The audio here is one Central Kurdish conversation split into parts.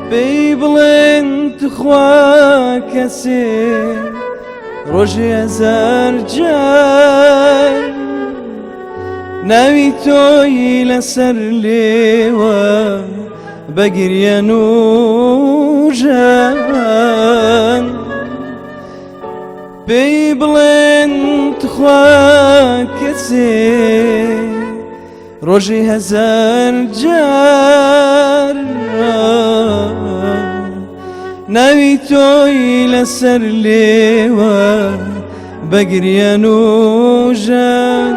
پێی بڵێن تخوا کەسێ ڕۆژێ هەزار جار ناوی تۆی لەسەر لێوە بەگریان و ژان. پێی بڵێن تخوا کەسێ ڕۆژی هەزار جار ناوی تۆی لەسەر لێوە بەگریان و ژان.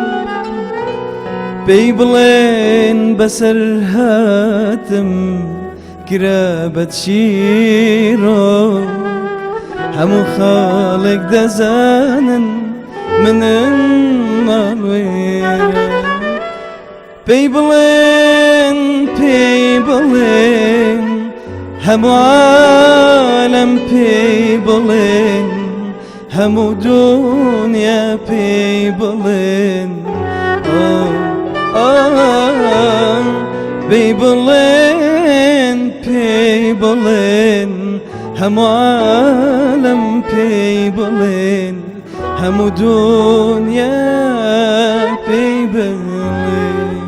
پێی بڵێن بەسەر هاتم کرا بە چیرۆک، هەموو خاڵێک دەزانن منم ماڵوێرە. پێی بڵێن پێی بڵێن هەموو عالەم پێی بڵێن، هەموو دنیا پێی بڵێن، پێی بڵێن پێی بڵێن هەموو عالەم پێی بڵێن، هەموو دنیا پێی بڵێن.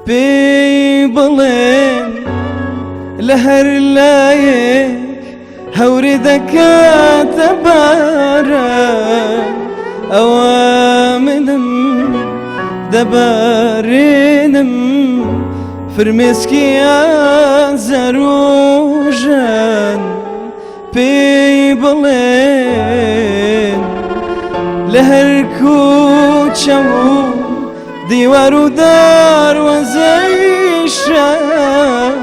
پێی بڵێن لە هەر لایەک هەوری دەکاتە باران، ئەوە منم دەبارێنم فرمێسکی ئازەروژان. پێی بڵێن لە هەر کوچە و دیوار و داروەزەی شار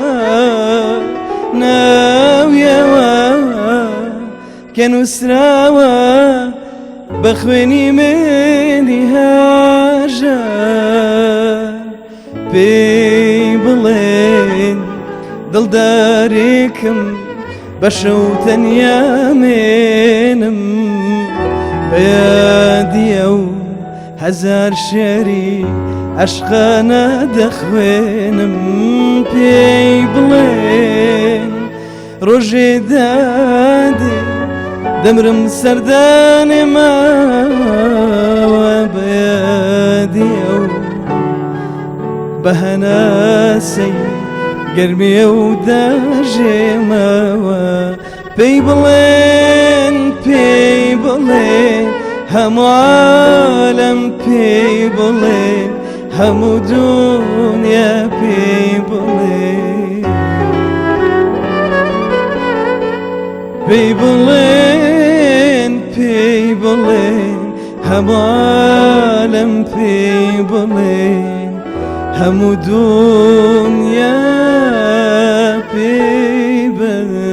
ناویەوە کە نووسراوە بە خوێنی منی هاژە. پێی بڵێن دڵدارێکم بە شەو تەنیا مێنم، بەیادیە و هەزار شێری عەشقانە دەخوێنم. پێی بڵێن ڕۆژێ دادێ دەمرم سەردانێ ماوە، بەیادیە و بە هەناسەی گەرمیە و داژێمەوە. پێی بڵێن پێی بڵێن هەموو عالەم پێی بڵێن، هەموو دنیا پێی بڵێن. پێی بڵێن پێی بڵێن هەموو عالەم پێی بڵێن، هەموو دنیا پێی بڵێن.